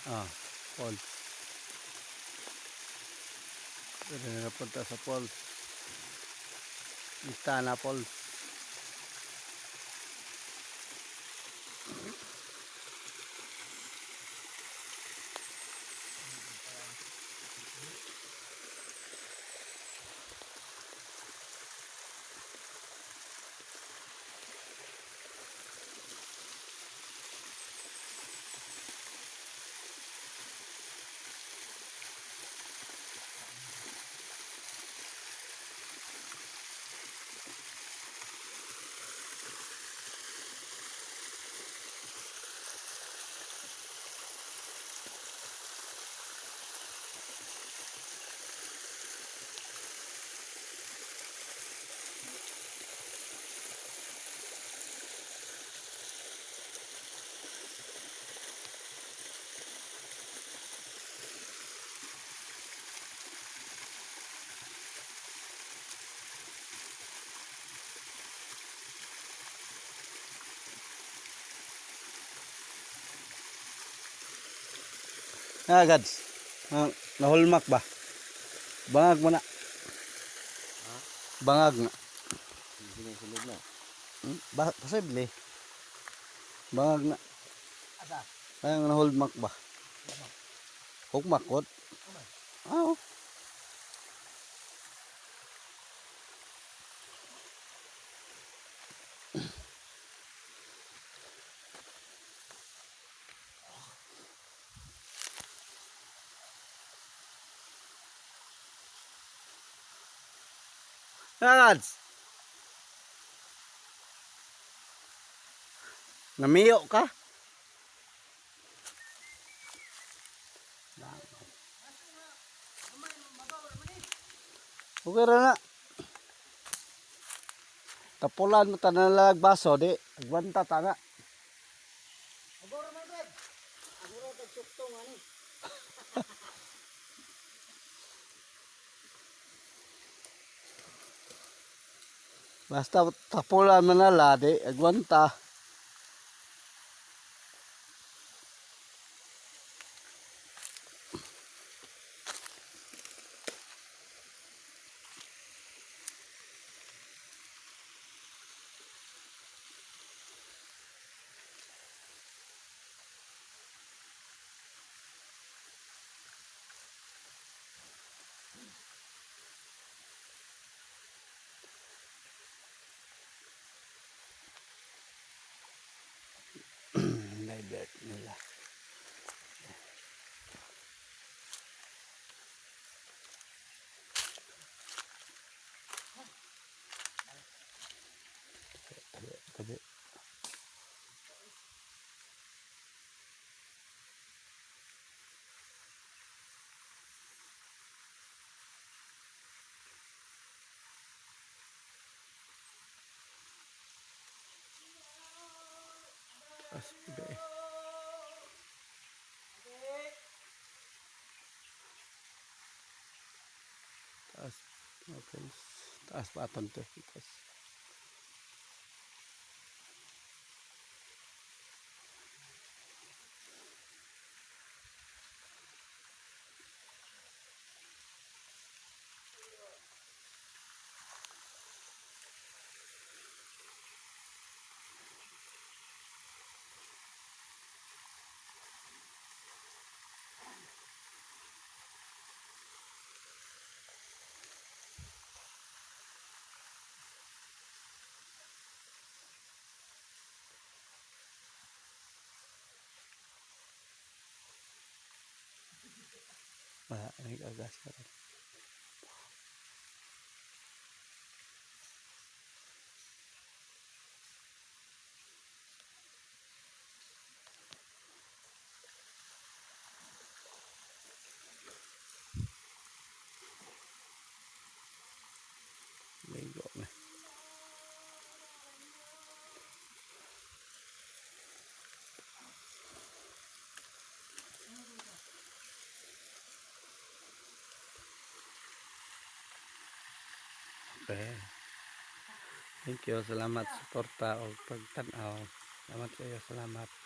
Ah, falls. Pero napunta sa falls. Istana Falls. Ah, Gads. Ah, nahulmak ba? Bangag mo na. Bangag na. Sulod na. Ba posible. Bangag na. Asa? Kaya nga nahulmak ba? Hukmak kot. Ah, oh. Ah, Gads. Namiyo ka? Okay ra na. Tapulan mo tanan baso di. Agwanta ta na. Agora man, Brad. Agora kag sukto nga ni. Basta tapulan mo na la di. Agwanta. Divert nila. Tabi, tabi. Taas pa eh. Taas. Okay. Taas pa aton to. Taas. Wala, nag-agas ka rin. Ligo na. Okay. Thank you. Salamat suporta o pagtanaw. Salamat kayo. Salamat.